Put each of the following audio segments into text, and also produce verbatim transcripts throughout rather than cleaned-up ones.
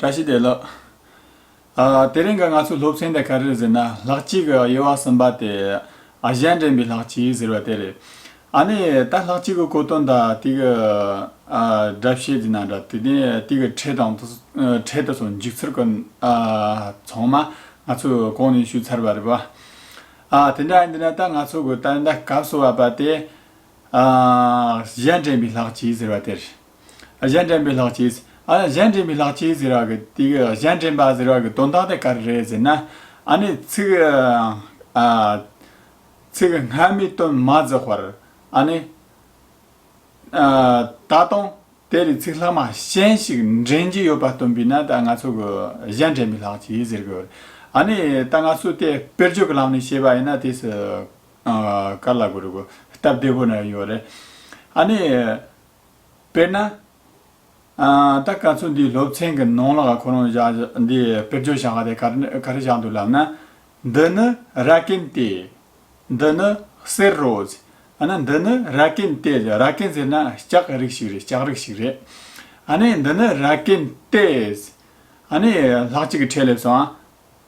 བཀྲ་ཤིས་བདེ་ལེགས། ཨ། དེ་རིང་གི་ང་ཚོའི་སློབ་ཚན་དེ་ག་རེ་རེད་ཟེར་ན། ལྷག་བཅས་ཀྱི་དབྱེ་བ་གསུམ་པ་དེ། ཨ། གཞན་འདྲེན་པའི་ལྷག་བཅས་ཟེར་བ་དེ་རེད། ཨ་ནི་ད་ལྷག་བཅས་ཀྱི་གོ་དོན་དང་དེ་གི། ཨ། སྒྲ་བཤད་ཟེར་ན་འདྲ། དེ་ནས་དེ་གི་ཕྲད་དང་དེ། ཨ། ཕྲད་དེ་ཚོ་འཇུག་ཚུལ་གྱི། ཨ། ཚང་མ་ང་ཚོས་གོང་ནས་ཞུས་ཚར་བ་རེད་པ། ཨ། དེ་འདྲ་ཡིན་དུས་ན་ད་ང་ཚོ་གི་ད་ལྟ་སྐབས་སུ་བབ་པ་དེ། ཨ། གཞན་འདྲེན་པའི་ལྷག་བཅས་ཟེར་བ་དེ་རེད། གཞན་འདྲེན་པའི་ལྷག་བཅས། ཨ། གཞན་འདྲེན་པའི་ལྷག་བཅས་ཟེར་བ་གི་དེ་གི་གཞན་འདྲེན་པ་ཟེར་བ་གི་དོན་དག་དེ་ག་རེ་རེད་ཟེར་ན། ཨ་ནི་ཚིག་ཨ། ཚིག་སྔ་མའི་དོན་མ་རྫོགས་པར། ཨ་ནི། ཨ། ད་དུང་དེ་ལས་ཚིག་ལྷག་མ་གཞན་ཞིག་འདྲེན་གྱི་ཡོད་པ་སྟོན་པས་ན་ད་ང་ཚོ་གི་གཞན་འདྲེན་པའི་ལྷག་བཅས་ཟེར་གི་ཡོད། ཨ་ནི་ད་ང་ཚོ་དེ་དཔེར་བརྗོད་ཀྱི་ལམ་ནས་བཤད་པ་ཡིན་ན་དེ་སུ། ཨ། ག་ལ་གོ་རེད་གོ། སྟབས་བདེ་པོ་ན་ཡོད་རེད། ཨ་ནི། དཔེར་ན། ཨ། ད་ང་ཚོ་འདིའི་སློབ་ཚན་གྱི་ནང་ལ་ཁོ་རང་བཞག་འདི་དཔེར་བརྗོད་བཞག་པ་དེ་ག་རེ་ག་རེ་བཞག་འདུག་ལབ་ན། འདི་ནི་ར་གན་སྟེ། འདི་ནི་གསེར་རོ། ཨ་ནི་འདི་ནི་ར་གན་སྟེ། ར་གན་ཟེར་ན་ལྕགས་རིགས་ཤིག་རེད། ལྕགས་རིགས་ཤིག་རེད། ཨ་ནི་འདི་ནི་ར་གན་སྟེ། ཨ་ནི་ལྷག་བཅས་ཀྱི་ཕྲད་སླེབས་སོང་ཨ།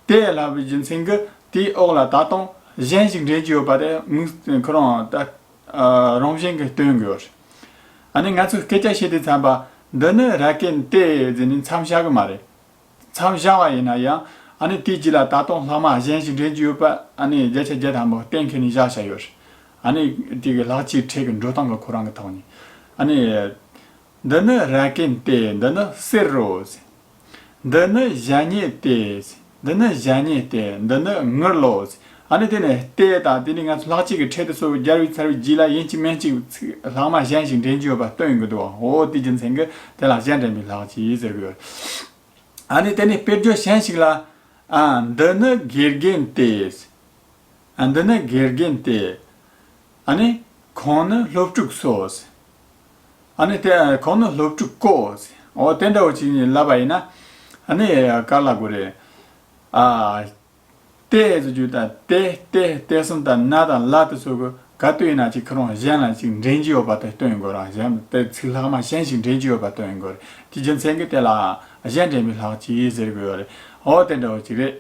སྟེ་ལབ་པའི་རྒྱུ་མཚན་གྱིས་དེའི་འོག་ལ་ད་དུང་གཞན་ཞིག་འདྲེན་གྱི་ཡོད་པ་དེ་མིང་ཁོ་རང་ད། ཨ། རང་བཞིན་གྱིས་སྟོན་གྱི་ཡོད་རེད། ཨ་ནི་ང་ཚོས་སྐད་ཆ་བཤད་དུས་ཙམ་པ། འདི་ནི་ར་གན་སྟེ་ཟེར་ནས་མཚམས་བཞག་གི་མ་རེད། མཚམས་བཞག་པ་ཡིན་ན་ཡང་། ཨ་ནི་དེའི་རྗེས་ལ་ད་དུང་ལྷག་མ་གཞན་ཞིག་འདྲེན་གྱི་ཡོད་པ། ཨ་ནི་བརྒྱ་ཆ་བརྒྱ་ཐམ་པ་གཏན་འཁེལ་ནས་བཞག་བཞག་ཡོད་རེད། ཨ་ནི་དེ་གི་ལྷག་བཅས་ཕྲད་ཀྱི་འགྲོ་སྟངས་ཀྱི་ཁོ་རང་གི་ཐོག་ནས། ཨ་ནི། འདི་ནི་ར་གན་སྟེ། འདི་ནི་གསེར་རོ། འདི་ནི་ཞ་སྙེ་སྟེ། འདི་ནི་ཞ་སྙེ་སྟེ། འདི་ནི་དངུལ་ལོ། ཨ་ནི་དེ་ནི་སྟེ་དང་དེ་ནི་ང་ཚོ་ལྷག་བཅས་ཀྱི་ཕྲད་དེ་ཚོ་སྦྱར་བའི་ཚར་བའི་རྗེས་ལ་ཡིན་གཅིག་མིན་གཅིག་ཚིག་ལྷག་མ་གཞན་ཞིག་འདྲེན་གྱི་ཡོད་པ་སྟོན་གྱི་འདུག་འོ་དེ་རྒྱུ་མཚན་གྱིས་དེ་ལ་གཞན་འདྲེན་པའི་ལྷག་བཅས་ཟེར་གྱི་ཡོད། ཨ་ནི་དེ་ནི་དཔེར་བརྗོད་གཞན་ཞིག་ལ། ཨ། འདི་ནི་དགེ་རྒན་སྟེ། ཨ། འདི་ནི་དགེ་རྒན་སྟེ། ཨ་ནི། ཁོང་ནི་སློབ་ཕྲུག་སོ། ཨ་ནི་དེ་ཁོང་ནི་སློབ་ཕྲུག་གོ། འོ་དེ་འདྲ་བོ་ཅིག་ལབ་པ་ཡིན་ན། ཨ་ནི་ག་ལ་གོ་རེད། ཨ། སྟེ་ཟེར་རྒྱུ་དང་དེ་སྟེ་སྟེ་གསུམ་དང་ན་དང་ལ་དེ་ཚོ་གི་ག་དུས་ཡིན་ན་ཅིག་ཁོ་རང་གཞན་ལ་ཅིག་འདྲེན་གྱི་ཡོད་པ་དེ་སྟོན་དགོས་ར། གཞན་དེ་ཚིག་ལྷག་མ་གཞན་ཞིག་འདྲེན་གྱི་ཡོད་པ་སྟོན་དགོས་རེད། དེ་རྒྱུ་མཚན་གྱིས་དེ་ལ་གཞན་འདྲེན་པའི་ལྷག་བཅས་ཟེར་དགོས་རེད། འོ་དེ་འདྲ་བོ་ཅིག་རེད།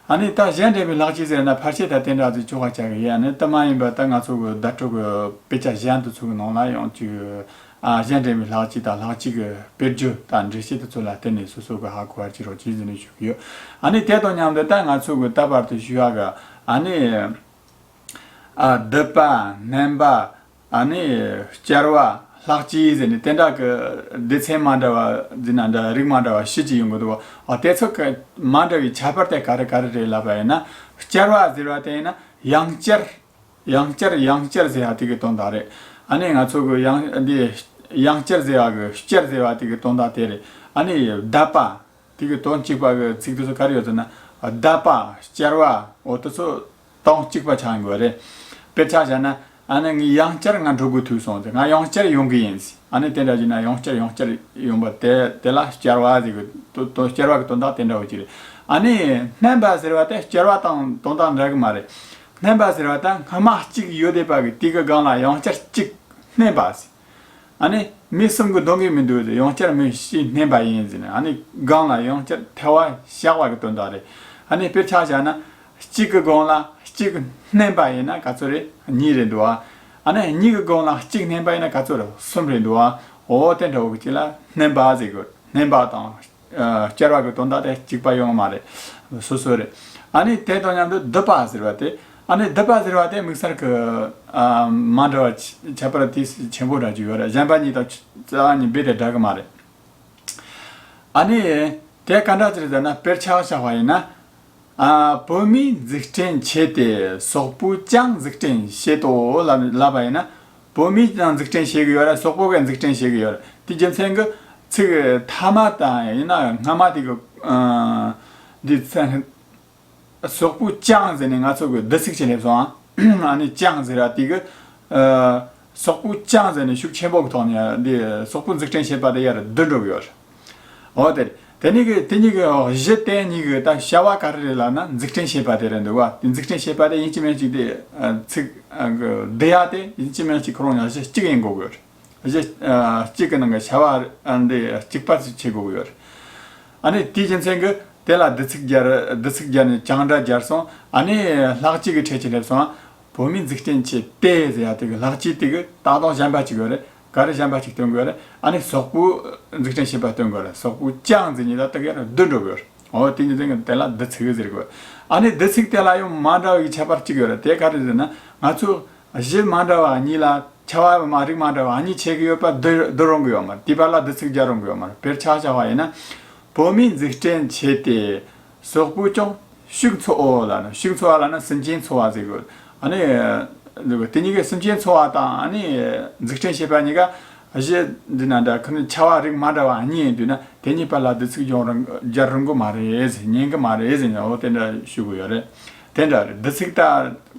ཨ་ནི་ད་གཞན་འདྲེན་པའི་ལྷག་བཅས་ཟེར་ན་ཕལ་ཆེར་ད་དེ་འདྲ་ཚོ་ཆོག་པ་ཆགས་ཀྱི་ཡོད། ཨ་ནི་དེ་མ་ཡིན་པ་ད་ང་ཚོ་གི་བརྡ་སྤྲོད་ཀྱི་དཔེ་ཆ་གཞན་དུ་ཚུགས་ནང་ལ་ཡང་ཅིག་ཨ། གཞན་འདྲེན་པའི་ལྷག་བཅས་དང་ལྷག་བཅས་ཀྱི་དཔེར་བརྗོད་དང་འགྲེལ་བཤད་དེ་ཚོ་ལ་བརྟེན་ནས་སོ་སོ་གི་ཧ་གོ་བ་བྱེད་རོགས་གྱིས་ཟེར་ནས་ཞུ་གི་ཡོད། ཨ་ནི་དེ་དང་མཉམ་དུ་ད་ང་ཚོ་གི་ད་བར་དུ་ཞུ་ཡག་གི། ཨ་ནི། ཨ། སྡུད་པ། སྣོན་པ། ཨ་ནི། བསྐྱར་བ། ལྷག་བཅས་ཟེར་ནས་དེ་འདྲ་གི་སྡེ་ཚན་མ་འདྲ་བ་ཟེར་ན་འདྲ། རིགས་མ་འདྲ་བ་བཞི་ཅིག་ཡོང་གི་འདུག་ཨ། དེ་ཚོ་གི་མ་འདྲ་བའི་ཁྱད་པར་དེ་ག་རེ་ག་རེ་རེད་ལབ་པ་ཡིན་ན། བསྐྱར་བ་ཟེར་བ་དེ་ཡིན་ན་ཡང་བསྐྱར། ཡང་བསྐྱར་ཡང་བསྐྱར་ཟེར་ཡ་དེ་གི་དོན་དག་རེད། ཨ་ནི་ང་ཚོ་གི་ཡང་འདི་ཡང་བསྐྱར་ཟེར་ཡ་གི་བསྐྱར་ཟེར་བ་དེ་གི་དོན་དག་དེ་རེད། ཨ་ནི་བརྡབ་པ་དེ་གི་དོན་གཅིག་པ་གི་ཚིག་དེ་ཚོ་ག་རེ་ཡོད་ཟེར་ན། བརྡབ་པ། བསྐྱར་བ། འོ་དེ་ཚོ་དོན་གཅིག་པ་ཆགས་ཡོང་གི་རེད། དཔེར་ཆ་བཞག་ན། ཨ་ནི་ངས་ཡང་བསྐྱར་ང་འགྲོ་དགོས་ཐུག་སོང་ཟེར། ང་ཡང་བསྐྱར་ཡོང་གི་ཡིན་ཟེར། ཨ་ནི་དེ་འདྲ་བྱས་ན་ཡང་བསྐྱར་ཡང་བསྐྱར་ཡོང་པ་དེ་དེ་ལ་བསྐྱར་བ་ཟེར་གི། དོ་དོ་བསྐྱར་བ་གི་དོན་དག་དེ་འདྲ་བོ་ཅིག་རེད། ཨ་ནི་སྣོན་པ་ཟེར་བ་དེ་བསྐྱར་བ་དང་དོན་དག་འདྲ་གི་མ་རེད། སྣོན་པ་ཟེར་བ་དང་སྔ་མ་གཅིག་ཡོད་བསྡད་པ་གི་དེ་གི་སྒང་ལ་ཡང་བསྐྱར་གཅིག་སྣོན་པ་ཟེར། ཨ་ནི་མི་གསུམ་གི་སྡོད་གི་མི་འདུག་ཟེར། ཡང་བསྐྱར་མི་གཅིག་སྣོན་པ་ཡིན་ཟེར་ནས། ཨ་ནི་སྒང་ལ་ཡང་བསྐྱར་ཐལ་བ་བཞག་པ་གི་དོན་དག་རེད། ཨ་ནི་དཔེར་ཆ་བཞག་ན། གཅིག་གི་སྒང་ལ་གཅིག་སྣོན་པ་ཡིན་ན་ག་ཚོད་རེད། གཉིས་རེད་འདུག་ཨ། ཨ་ནི་གཉིས་ཀྱི་སྒང་ལ་གཅིག་སྣོན་པ་ཡིན་ན་ག་ཚོད་རེད། གསུམ་རེད་འདུག་ཨ། འོ་དེ་འདྲ་བོ་གཅིག་ལ་སྣོན་པ་ཟེར་དགོས། སྣོན་པ་དང་། ཨ། བསྐྱར་བ་གི་དོན་དག་དེ་གཅིག་པ་ཡོང་མ་རེད། སོ་སོ་རེད། ཨ་ནི་དེ་དང་མཉམ་དུ་སྡུད་པ་ཟེར་བ་དེ། ཨ་ནི་སྡུད་པ་ཟེར་བ་དེ་དམིགས་བསལ་གྱི། ཨ། མ་འདྲ་བ་ཆ་ཁྱད་པར་དེ་ཆེན་པོ་འདྲ་ཅིག་ཡོད་རེད། གཞན་པ་གཉིས་དང་རྩ་བ་ཉིད་རྦད་དེ་འདྲ་གི་མ་རེད། ཨ་ནི་དེ་ག་འདྲ་ཅིག་རེད་ཟེར་ན། དཔེར་ཆ་བཞག་པ་ཡིན་ན། ཨ། བོད་མིས་འཛུགས་སྐྲུན་བྱས་ཏེ་སོག་པོས་ཀྱང་འཛུགས་སྐྲུན་བྱེད་དོ་ལབ་ལབ་པ་ཡིན་ན། བོད་མིས་ཀྱང་འཛུགས་སྐྲུན་བྱེད་ཀྱི་ཡོད་རེད། སོག་པོ་གིས་འཛུགས་སྐྲུན་བྱེད་ཀྱི་ཡོད་རེད། དེ་རྒྱུ་མཚན་གྱིས་ཚིག་མཐའ་མ་དང་ཡིན་ན་སྔ་མ་དེ་གི། ཨ། འདི་ཚན། སོག་པོས་ཀྱང་ཟེར་ནས་ང་ཚོ་གི་བསྡུ་ཚིག་ཅིག་སླེབས་སོང་ཨ། ཨ་ནི་ཀྱང་ཟེར་བ་དེ་གི། ཨ། སོག་པོས་ཀྱང་ཟེར་ནས་ཤུགས་ཆེན་པོ་གི་ཐོག་ནས་འདི་སོག་པོས་འཛུགས་སྐྲུན་བྱས་པ་དེ་ཡར་བསྡུ་འགྲོ་གི་ཡོད་རེད། འོ་དེ་རེད། དེ་ནས་གི་དེ་གཉིས་ཀྱི་གཞི་དེ་གཉིས་ཀྱི་ད་བྱ་བ་ག་རེ་རེད་ལབ་ན། འཛུགས་སྐྲུན་བྱེད་པ་དེ་རེད་འདུག་བ། དེ་འཛུགས་སྐྲུན་བྱེད་པ་དེ་ཡིན་གཅིག་མིན་གཅིག་དེ། ཨ། ཚིག་ཨ། གི་བསྡུ་ཡ་དེ་ཡིན་གཅིག་མིན་གཅིག་ཁོ་རང་ཡང་གཞི་གཅིག་ཡིན་དགོས་ཀྱི་ཡོད་རེད། གཞི། ཨ། གཅིག་གི་ནང་གི་བྱ་བ། ཨ། འདི་གཅིག་པ་ཞིག་བྱེད་དགོས་ཀྱི་ཡོད་རེད། ཨ་ནི་དེའི་རྒྱུ་མཚན་གྱིས་དེ་ལ་བསྡུ་ཚིག་སྦྱར་བསྡུ་ཚིག་སྦྱར་ནས་ཀྱང་སྒྲ་སྦྱར་སོང་། ཨ་ནི་ལྷག་བཅས་ཀྱི་ཕྲད་ཅིག་སླེབས་སོང་། བོད་མིའི་འཛུགས་སྐྲུན་ཆེད་དེ་ཟེར་ཡ་དེ་གི་ལྷག་བཅས་དེ་གི་ད་དུང་གཞན་པ་ཅིག་ཡོད་རེད། ག་རེ་གཞན་པ་ཅིག་སྟོན་དགོས་རེད། ཨ་ནི་སོག་པོའི་འཛུགས་སྐྲུན་བྱེད་པ་སྟོན་དགོས་རེད། སོག་པོའི་ཀྱང་ཟེར་ནས་ད་དེ་གི་བསྡུ་འགྲོ་དགོས་རེད། འོ་དེ་ཉིད་དེ་གི་དེ་ལ་བསྡུ་ཚིག་ཟེར་དགོས། ཨ་ནི་བསྡུ་ཚིག་དེ་ལ་ཡང་མ་འདྲ་བའི་ཁྱད་པར་གཅིག་ཡོད་རེད། དེ་ག་རེ་ཟེར་ན། ང་ཚོས་གཞི་མ་འདྲ་བ་གཉིས་ལ་ཆ་བ་མ་རིགས་མ་འདྲ་བ་གཉིས་ཕྱེ་གི་ཡོད་པ་བསྡུ་བསྡུ་རུང་གི་ཡོད་མ་རེད། དེའི་བར་ལ་བསྡུ་ཚིག་སྦྱར་རུང་གི་ཡོད་མ་རེད། དཔེར་ཆ་བཞག་པ་ཡིན་ན། བོད་མིའི་འཛུགས་སྐྲུན་ཆེད་དེ། སོག་པོས་ཀྱང་ཕྱུགས་འཚོ་བ་ལབ་ན། ཕྱུགས་འཚོ་བ་ལབ་ན་སེམས་ཅན་འཚོ་བ་ཟེར་དགོས། ཨ་ནི་དེ་གཉིས་ཀའི་སེམས་ཅན་འཚོ་བ་དང་ཨ་ནི་འཛུགས་སྐྲུན་བྱེད་པ་གཉིས་ཀ་གཞི་འདི་ན་འདྲ་ཁོ་ནི་ཆ་བ་རིགས་མ་འདྲ་བ་གཉིས་ཡིན་དུས་ན། དེ་གཉིས་བར་ལ་བསྡུ་ཚིག་སྦྱོང་རུང་སྦྱར་རུང་གི་མ་རེད་ཟེར། ཉན་གི་མ་རེད་ཟེར་ནས། འོ་དེ་འདྲ་ཞུ་གི་ཡོད་རེད། དེ་འདྲ་རེད། བསྡུ་ཚིག་ད་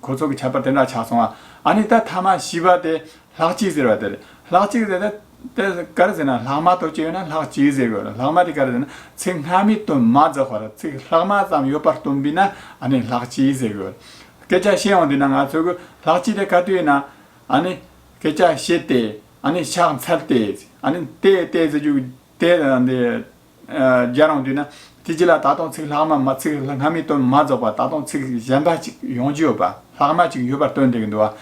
ཁོ་ཚོ་གི་ཁྱད་པར་དེ་འདྲ་ཆགས་སོང་བ། ཨ་ནི་ད་ཐ་མ་བཞི་པ་དེ་ལྷག་བཅས་ཟེར་བ་དེ་རེད། ལྷག་བཅས་ཟེར་ད་དེ་ག་རེ་ཟེར་ན། ལྷག་མ་དོར་གྱི་ཡོད་ན་ལྷག་བཅས་ཟེར་དགོས་རེད། ལྷག་མ་དེ་ག་རེ་ཟེར་ན། ཚིག་སྔ་མའི་དོན་མ་རྫོགས་པར་ཚིག་ལྷག་མ་ཙམ་ཡོད་པར་སྟོན་པས་ན་ཨ་ནི་ལྷག་བཅས་ཟེར་དགོས་རེད། སྐད་ཆ་བཤད་ཡོང་དུས་ན་ང་ཚོ་གི་ལྷག་བཅས་དེ་ག་དུས་ཡིན་ན། ཨ་ནི་སྐད་ཆ་བཤད་དེ། ཨ་ནི་ཕྱག་འཚལ་ཏེ། ཨ་ནི་དེ་དེ་ཟེར་རྒྱུ་དེ་འདི་ཨ་སྦྱར་ཡོང་དུས་ན། དེ་རྗེས་ལ་ད་དུང་ཚིག་ལྷག་མ་མ་ཚིག་སྔ་མའི་དོན་མ་རྫོགས་པ་ད་དུང་ཚིག་གཞན་པ་ཅིག་ཡོང་རྒྱུ་ཡོད་པ། ལྷག་མ་ཅིག་ཡོད་པར་སྟོན་བསྡད་ཀྱི་འདུག་བ།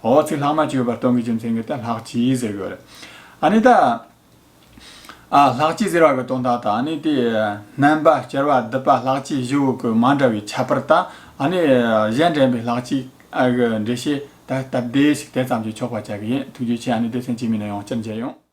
འོ་ཚིག་ལྷག་མ་ཅིག་ཡོད་པར་སྟོན་གྱི་རྒྱུ་མཚན་གྱིས་ད་ལྷག་བཅས་ཟེར་དགོས་རེད། ཨ་ནི་ད། ཨ་ལྷག་བཅས་ཟེར་བ་གི་དོན་དག་དང་། ཨ་ནི་དེ་རྣམ་པ་སྦྱར་བ་བསྡུ་བ་ལྷག་བཅས་བཞི་བོ་གི་མ་འདྲ་བའི་ཁྱད་པར་དང་། ཨ་ནི་གཞན་འདྲེན་པའི་ལྷག་བཅས་ཨ་གི་འགྲེལ་བཤད་ད་སྟབས་བདེ་ཞིག་དེ་ཙམ་གྱིས་ཆོག་པ་བྱ་གི་ཡིན། ཐུགས་རྗེ་ཆེ། ཨ་ནི་སྡེ་ཚན་རྗེས་མའི་ནང་ཡང་བསྐྱར་མཇལ་ཡོང་།